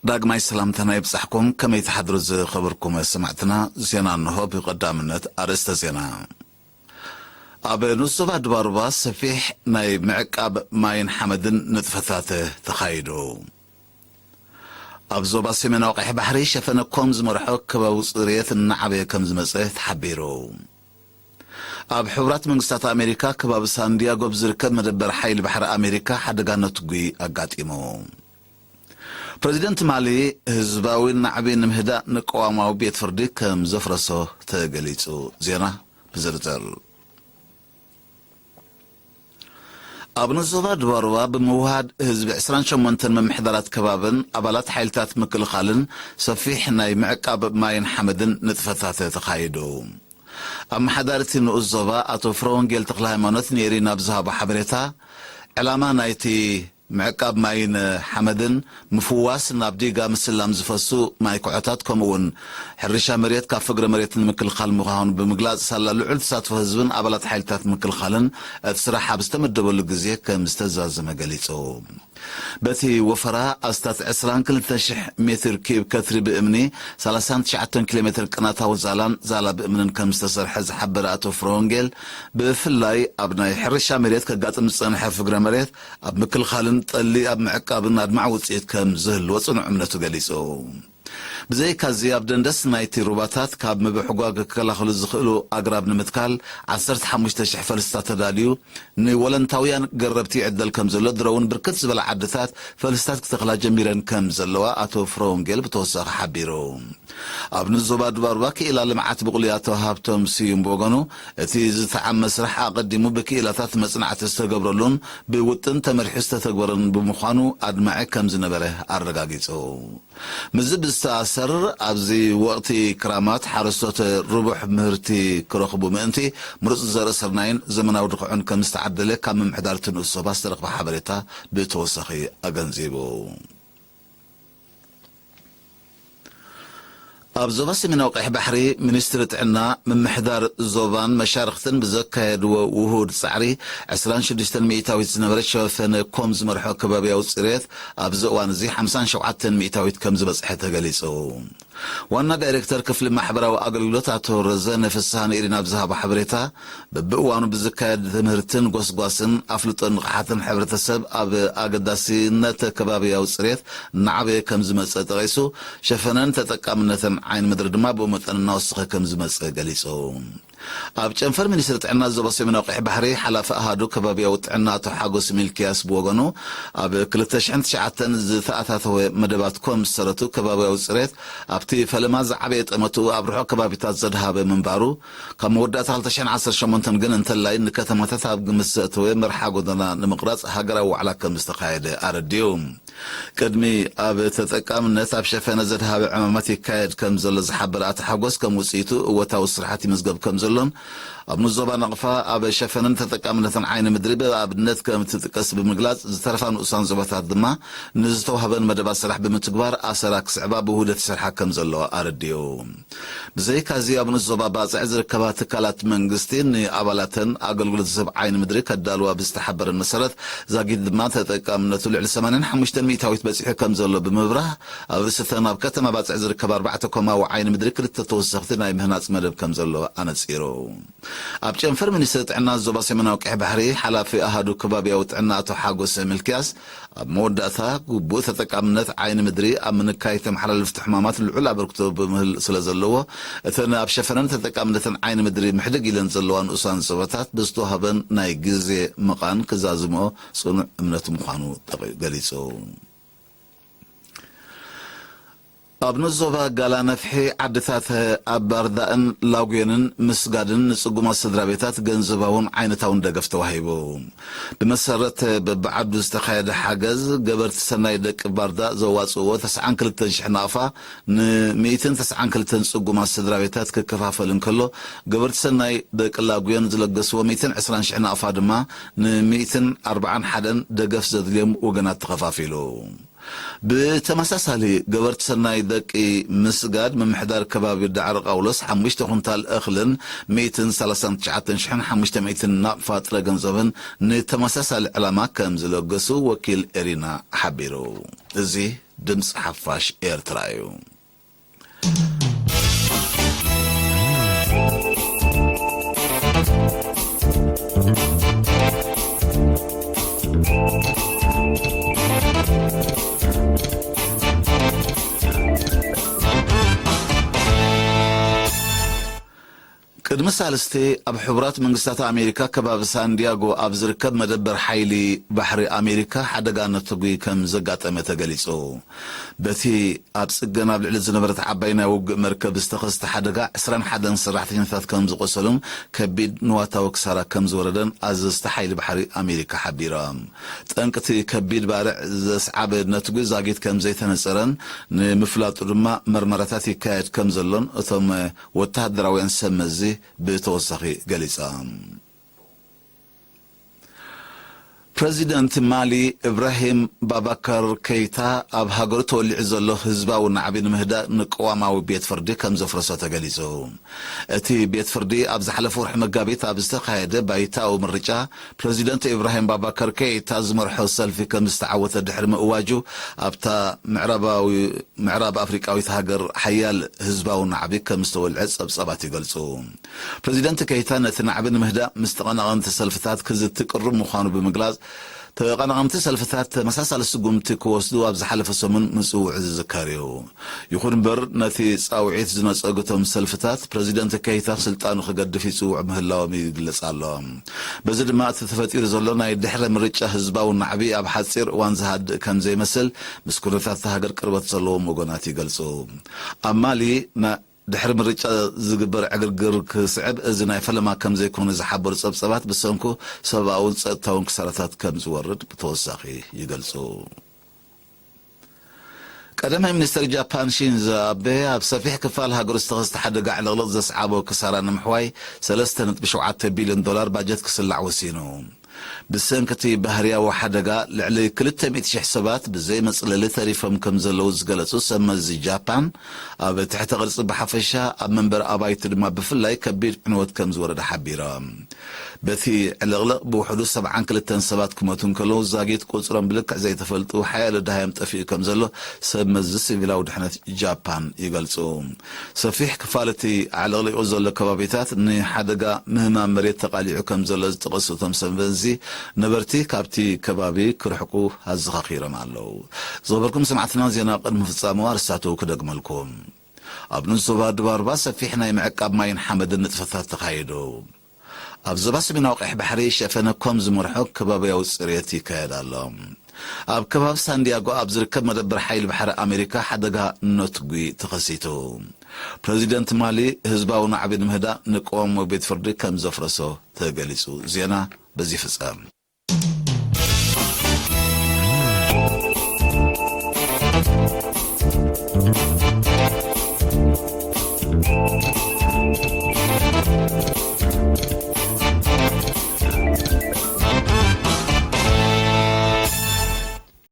ዳግማይ ሰላምታና ይብጻሕኩም። ከመይ ትሓድሩ ዝኸበርኩም ሰማዕትና? ዜና እንሆ። ብቐዳምነት ኣርእስተ ዜና። ኣብ ንኡስ ዞባ ድባሩባ ሰፊሕ ናይ ምዕቃብ ማይን ሓመድን ንጥፈታት ተኻይዱ። ኣብ ዞባ ሰሜናዊ ቀይሕ ባሕሪ ሸፈነ ኮም ዝመርሖ ከባቢ ጽሬት እናዓበየ ከም ዝመጸ ተሓቢሩ። ኣብ ሕቡራት መንግስታት ኣሜሪካ ከባቢ ሳንዲያጎ ብዝርከብ መደበር ሓይሊ ባሕሪ ኣሜሪካ ሓደጋ ነትጒ ኣጋጢሙ። ፕሬዚደንት ማሊ ህዝባዊ ናዕቢ ንምህዳእ ንቅዋማዊ ቤት ፍርዲ ከም ዘፍረሶ ተገሊጹ። ዜና ብዝርዝር። ኣብ ንዞባ ድባሩባ ብምውሃድ ህዝቢ ዕስራን ሸሞንተን ምምሕዳራት ከባብን ኣባላት ሓይልታት ምክልኻልን ሰፊሕ ናይ ምዕቃብ ማይን ሓመድን ንጥፈታት ተኻይዱ። ኣመሓዳሪ እቲ ንኡስ ዞባ ኣቶ ፍረወንጌል ተክለ ሃይማኖት ንኤሪና ብዝሃቦ ሓበሬታ፣ ዕላማ ናይቲ ምዕቃብ ማይን ሓመድን ምፍዋስ ናብ ዲጋ ምስላም ዝፈሱ ማይ ኩሖታት ከምኡ እውን ሕርሻ መሬት ካብ ፍግረ መሬት ንምክልኻል ምዃኑ ብምግላጽ፣ ሳላ ልዑል ተሳትፎ ህዝብን ኣባላት ሓይልታት ምክልኻልን እቲ ስራሕ ኣብ ዝተመደበሉ ግዜ ከም ዝተዛዘመ ገሊጹ። በቲ ወፈራ ኣስታት ዕስራን ክልተን ሽሕ ሜትር ኪዩብ ከትሪ ብእምኒ፣ ሰላሳን ትሽዓተን ኪሎ ሜትር ቅናታዊ ዛላን ዛላ ብእምንን ከም ዝተሰርሐ ዝሓበረ ኣቶ ፍረወንጌል፣ ብፍላይ ኣብ ናይ ሕርሻ መሬት ከጋጥም ዝጸንሐ ፍግረ መሬት ኣብ ምክልኻልን ጠሊ ኣብ ምዕቃብን ኣድማዕ ውጽኢት ከም ዝህልዎ ጽኑዕ እምነቱ ገሊጹ። ብዘይካዚ ኣብ ደንደስ ናይቲ ሩባታት ካብ ምብሕጓግ ክከላኸሉ ዝኽእሉ ኣግራብ ንምትካል ዓሰርተ ሓሙሽተ ሽሕ ፈልስታት ተዳልዩ ንወለንታውያን ገረብቲ ይዕደል ከም ዘሎ፣ ድሮ እውን ብርክት ዝበላ ዓድታት ፈልስታት ክተኽላ ጀሚረን ከም ዘለዋ ኣቶ ፍረወንጌል ብተወሳኺ ሓቢሩ። ኣብ ንዞባ ድባርባ ክኢላ ልምዓት ብቑሊ ኣቶ ሃብቶም ስዩም ብወገኑ፣ እቲ ዝተዓመ ስራሕ ኣቐዲሙ ብክኢላታት መጽናዕቲ ዝተገብረሉን ብውጥን ተመሪሑ ዝተተግበረን ብምዃኑ ኣድማዒ ከም ዝነበረ ኣረጋጊጹ። ምስዚ ብዝተኣሰር፣ ኣብዚ ወቕቲ ክራማት ሓረስቶት ርቡሕ ምህርቲ ክረኽቡ ምእንቲ፣ ምሩጽ ዘርኢ ስርናይን ዘመናዊ ድኹዕን ከም ዝተዓደለ ካብ ምምሕዳር እቲ ንኡስ ዞባ ዝተረኽበ ሓበሬታ ብተወሳኺ ኣገንዚቡ። ኣብ ዞባ ሰሜናዊ ቀይሕ ባሕሪ፣ ሚኒስትሪ ጥዕና፣ ምምሕዳር ዞባን መሻርኽትን ብዘካየድዎ ውሁድ ጻዕሪ፣ ዕስራን ሽዱሽተን ሚእታዊት ዝነበረ ሸፈነ ኮም ዝመርሖ ከባብያዊ ጽሬት፣ ኣብዚ እዋን እዚ ሓምሳን ሸውዓተን ሚእታዊት ከም ዝበጽሐ ተገሊጹ። ዋና ዳይሬክተር ክፍሊ ማሕበራዊ ኣገልግሎት ኣቶ ረዘነ ፍስሃ ንኤሪና ብዝሃቦ ሓበሬታ፣ በብእዋኑ ብዝካየድ ትምህርትን ጎስጓስን ኣፍልጦን ንቕሓትን ሕብረተሰብ ኣብ ኣገዳሲነት ከባብያዊ ጽሬት እናዓበየ ከም ዝመጸ ጠቒሱ፣ ሸፈነን ተጠቃምነትን ዓይኒ ምድሪ ድማ ብኡ መጠን እናወሰኸ ከም ዝመጸ ገሊጹ። ኣብ ጨንፈር ሚኒስትሪ ጥዕና ዞባ ሰሜናዊ ቀይሕ ባሕሪ፣ ሓላፊ ኣሃዱ ከባብያዊ ጥዕና ኣቶ ሓጎስ ሚልክያስ ብወገኑ፣ ኣብ ክልተ ሽሕን ትሽዓተን ዝተኣታተወ መደባት ኮም ዝሰረቱ ከባብያዊ ጽሬት ኣብቲ ፈለማ ዝዓበየ ጠመቱ ኣብ ርሑቕ ከባቢታት ዘድሃበ ምንባሩ፣ ካብ መወዳእታ ክልተ ሽሕን ዓሰርተ ሸሞንተን ግን እንተላይ ንከተማታት ኣብ ግምት ዘእተወ መርሓ ጎደና ንምቕራጽ ሃገራዊ ዋዕላ ከም ዝተኻየደ ኣረዲኡ። ቅድሚ ኣብ ተጠቃምነት ኣብ ሸፈነ ዘድሃበ ዕማማት ይካየድ ከም ዘሎ ዝሓበረ ኣቶ ሓጎስ፣ ከም ውጽኢቱ እወታዊ ስራሓት ይምዝገብ ከም ዘሎን፣ ኣብ ንኡስ ዞባ ናቕፋ ኣብ ሸፈነን ተጠቃምነትን ዓይኒ ምድሪ ብኣብነት ከም ትጥቀስ ብምግላጽ፣ ዝተረፋ ንኡሳን ዞባታት ድማ ንዝተዋህበን መደባት ስራሕ ብምትግባር ኣሰራ ክስዕባ ብውህደት ይሰርሓ ከም ዘለዋ ኣረዲኡ። ብዘይካዚ ኣብ ንኡስ ዞባ ባጽዕ ዝርከባ ትካላት መንግስቲ ንኣባላተን ኣገልግሎት ዝህብ ዓይኒ ምድሪ ከዳልዋ ብዝተሓበረን መሰረት፣ ዛጊድ ድማ ተጠቃምነቱ ልዕሊ ሰማንያን ሓሙሽተን ሚእታዊት በጺሑ ከም ዘሎ ብምብራህ፣ ኣብ ርእሲተን ኣብ ከተማ ባጽዕ ዝርከባ ኣርባዕተ ኮማዊ ዓይኒ ምድሪ ክልተ ተወሰኽቲ ናይ ምህናጽ መደብ ከም ዘሎ ኣነጺሩ። ኣብ ጨንፈር ሚኒስትሪ ጥዕና ዞባ ሰሜናዊ ቀይሕ ባሕሪ፣ ሓላፊ ኣሃዱ ከባብያዊ ጥዕና ኣቶ ሓጎስ ሚልክያስ፣ ኣብ መወዳእታ፣ ግቡእ ተጠቃምነት ዓይኒ ምድሪ ኣብ ምንካይ ተመሓላለፍቲ ሕማማት ልዑል ኣበርክቶ ብምህል ስለ ዘለዎ፣ እተን ኣብ ሸፈነን ተጠቃምነትን ዓይኒ ምድሪ ምሕድግ ኢለን ዘለዋ ንኡሳን ዞባታት ብዝተዋህበን ናይ ግዜ መቓን ክዛዝምኦ ጽኑዕ እምነት ምዃኑ ጠቒ-፣ ገሊጹ። ኣብ ንኡስ ዞባ ጋላ ነፍሒ ዓድታት ኣብ ባርዳእን ላጉየንን ምስጋድን ንጽጉማት ስድራ ቤታት ገንዘባውን ዓይነታውን ደገፍ ተዋሂቡ። ብመሰረት በብዓዱ ዝተኻየደ ሓገዝ፣ ገበርቲ ሰናይ ደቂ ባርዳእ ዘዋጽእዎ ተስዓን ክልተን ሽሕ ናቕፋ ንሚእትን ተስዓን ክልተን ጽጉማት ስድራ ቤታት ክከፋፈል እንከሎ፣ ገበርቲ ሰናይ ደቂ ላጉየን ዝለገስዎ ሚእትን ዕስራን ሽሕ ናቕፋ ድማ ንሚእትን ኣርባዓን ሓደን ደገፍ ዘድልዮም ወገናት ተኸፋፊሉ። ብተመሳሳሊ፣ ገበርቲ ሰናይ ደቂ ምስጋድ ምምሕዳር ከባቢ ዳዕሮ ቃውሎስ ሓሙሽተ ኩንታል እኽልን ሚእትን ሰላሳን ትሽዓተን ሽሕን ሓሙሽተ ሚእትን ናቕፋ ጥረ ገንዘብን ንተመሳሳሊ ዕላማ ከም ዝለገሱ ወኪል ኤሪና ሓቢሩ። እዚ ድምፂ ሓፋሽ ኤርትራ እዩ። ቅድሚ ሳልስቲ ኣብ ሕቡራት መንግስታት ኣሜሪካ ከባቢ ሳንዲያጎ ኣብ ዝርከብ መደበር ሓይሊ ባሕሪ ኣሜሪካ ሓደጋ ነትጒ ከም ዘጋጠመ ተገሊጹ። በቲ ኣብ ጽገና ኣብ ልዕሊ ዝነበረት ዓባይ ናይ ውግእ መርከብ ዝተኸስተ ሓደጋ ዕስራን ሓደን ሰራሕተኛታት ከም ዝቖሰሉን ከቢድ ንዋታዊ ክሳራ ከም ዝወረደን ኣዘዝቲ ሓይሊ ባሕሪ ኣሜሪካ ሓቢሮም። ጠንቅቲ ከቢድ ባርዕ ዘስዓበ ነትጒ ዛጊት ከም ዘይተነጸረን ንምፍላጡ ድማ መርመራታት ይካየድ ከም ዘሎን እቶም ወተሃደራውያን ሰብ መዚ ብተወሳኺ ገሊጾም። ፕረዚደንት ማሊ ኢብራሂም ባባካር ከይታ ኣብ ሃገሩ ተወሊዑ ዘሎ ህዝባዊ ናዕቢ ንምህዳእ ንቅዋማዊ ቤት ፍርዲ ከም ዘፍረሶ ተገሊጹ። እቲ ቤት ፍርዲ ኣብ ዝሓለፈ ወርሒ መጋቢት ኣብ ዝተኻየደ ባይታዊ ምርጫ ፕረዚደንት ኢብራሂም ባባካር ከይታ ዝመርሖ ሰልፊ ከም ዝተዓወተ ድሕሪ ምእዋጁ ኣብታ ምዕራባዊ ምዕራብ ኣፍሪቃዊት ሃገር ሓያል ህዝባዊ ናዕቢ ከም ዝተወልዐ ጸብጻባት ይገልጹ። ፕረዚደንት ከይታ ነቲ ናዕቢ ንምህዳእ ምስ ተቐናቐንቲ ሰልፍታት ክዝቲ ቅሩብ ምዃኑ ብምግላጽ፣ ተቐናቐንቲ ሰልፍታት ተመሳሳሊ ስጉምቲ ክወስዱ ኣብ ዝሓለፈ ሰሙን ምጽውዑ ዝዝከር እዩ። ይኹን እምበር፣ ነቲ ጻውዒት ዝነጸጉ እቶም ሰልፍታት፣ ፕረዚደንት ከይታ ስልጣኑ ክገድፍ ይጽውዑ ምህላዎም ይግለጽ ኣሎ። በዚ ድማ፣ እቲ ተፈጢሩ ዘሎ ናይ ድሕረ ምርጫ ህዝባዊ ናዕቢ ኣብ ሓጺር እዋን ዝሃድእ ከም ዘይመስል፣ ምስ ኩነታት እታ ሃገር ቅርበት ዘለዎም ወገናት ይገልጹ። ኣብ ማሊ፣ ና-፣ ድሕሪ ምርጫ ዝግበር ዕግርግር ክስዕብ፣ እዚ ናይ ፈለማ ከም ዘይኮነ ዝሓበሩ ጸብጻባት፣ ብሰንኩ ሰብኣውን ጸጥታውን ክሳራታት ከም ዝወርድ ብተወሳኺ ይገልጹ። ቀዳማይ ሚኒስተር ጃፓን ሺንዞ ኣቤ፣ ኣብ ሰፊሕ ክፋል ሃገሩ ዝተኸስተ ሓደጋ ዕልቕልቕ ዘስዓቦ ክሳራ ንምሕዋይ፣ ሰለስተ ነጥቢ ሸውዓተ ቢልዮን ዶላር ባጀት ክስላዕ ወሲኑ። ብሰንኪ እቲ ባህርያዊ ሓደጋ፣ ልዕሊ ክልተ ሚእቲ ሽሕ ሰባት ብዘይ መጽለሊ ተሪፎም ከም ዘለዉ ዝገለጹ ሰብ መዚ ጃፓን፣ ኣብ ትሕተ ቅርጺ ብሓፈሻ፣ ኣብ መንበሪ ኣባይቲ ድማ ብፍላይ ከቢድ ዕንወት ከም ዝወረደ ሓቢሮም። በቲ ዕልቕልቕ ብውሕዱ ሰብዓን ክልተን ሰባት ክሞቱ እንከለዉ፣ ዛጊት ቁጽሮም ብልክዕ ዘይተፈልጡ ሓያሎ ደሃዮም ጠፊኡ ከም ዘሎ ሰብ መዚ ሲቪላዊ ድሕነት ጃፓን ይገልጹ። ሰፊሕ ክፋል እቲ ኣዕለቕሊቑ ዘሎ ከባቢታት ንሓደጋ ምህማም መሬት ተቓሊዑ ከም ዘሎ ዝጠቐሱ እቶም ሰብ መዚ፣ ነበርቲ ካብቲ ከባቢ ክርሕቁ ኣዘኻኺሮም ኣለዉ። ዝኸበርኩም ሰማዕትና፣ ዜና ቅድሚ ፍጻሙ ኣርስታቱ ክደግመልኩም። ኣብ ንዞባ ድባርባ ሰፊሕ ናይ ምዕቃብ ማይን ሓመድን ንጥፈታት ተኻይዱ። ኣብ ዞባ ሰሜናዊ ቀይሕ ባሕሪ ሸፈነ ኮም ዝመርሖ ከባቢያዊ ጽሬት ይካየድ ኣሎ። ኣብ ከባቢ ሳንዲያጎ ኣብ ዝርከብ መደበር ሓይሊ ባሕሪ ኣሜሪካ ሓደጋ ነትጒ ተኸሲቱ። ፕረዚደንት ማሊ ህዝባዊ ናዕቢ ንምህዳእ ንቅዋማዊ ቤት ፍርዲ ከም ዘፍረሶ ተገሊጹ። ዜና በዚ ይፍጸም።